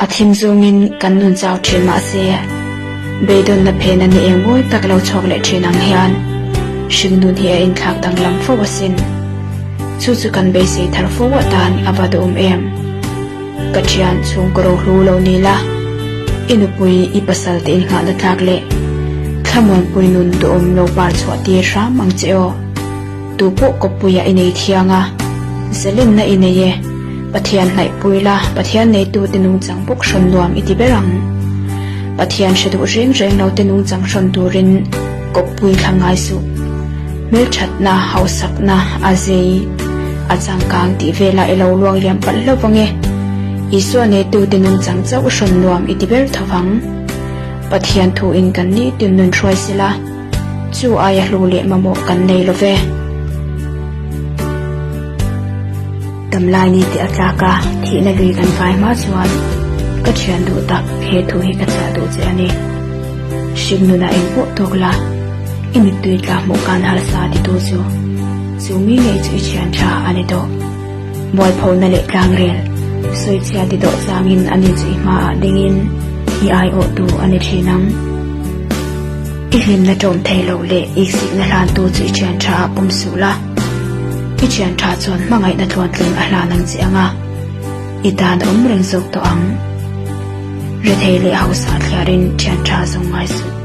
A thim zawngin kan nun chau thin mah se, beidawnna phena ni eng mawi tak lo chhuak leh thin ang hian hringnun hi a inthlak danglam fo asin. Chu chu kan beisei thar fo atan a va duhawm em? Ka thian chhungkaw rohlu lo ni la, i nupui i pasal te innghahna tlak leh thlamuanpui nun duhawm lo par chhuah tir hram ang che aw. Tu pawh kawppuia i nei thiang a, zalenna i nei e. Pathian hnaihpui la, Pathian neitute nungchang bawk hrawn nuam i ti ber ang. Pathian hre duh reng reng lo te nungchang hrawn turin kawppui thla ngai suh. Hmelthatna, hausakna, a zei, a changkang tih velah i lo luang liam palh hlauh vang e. Isua neitute nungchang chauh hrawn nuam i ti ber tho vang. Pathian thuin kan nitin nun hruai sela. Chu aia hlu leh mamawh kan nei lo ve. Damlai ni tih a tlak a, thihna lui kan vai hma chuan ka thian duh tak he thu hi ka chah duh che a ni. Hringnunah engpawh tawk la, i mittui tla hmuh kan harsa titu chu chu mi ngei chu i thian tha a ni tawh. Mualphona leh tlangrel sawichhia ti dawh changin ani chu i hmaah dingin i aiawhtu a ni thin ang. I hlimna ṭawm thei lo leh iksikna hlantu chu i ṭhian ṭha ah pawm suh la. I ṭhian ṭha chuan hmangaihna tluantling a hlan ang che ang a, i tan a awm reng zawk tawh ang. Rethei leh hausa thliarin ṭhian ṭha zawng ngai suh.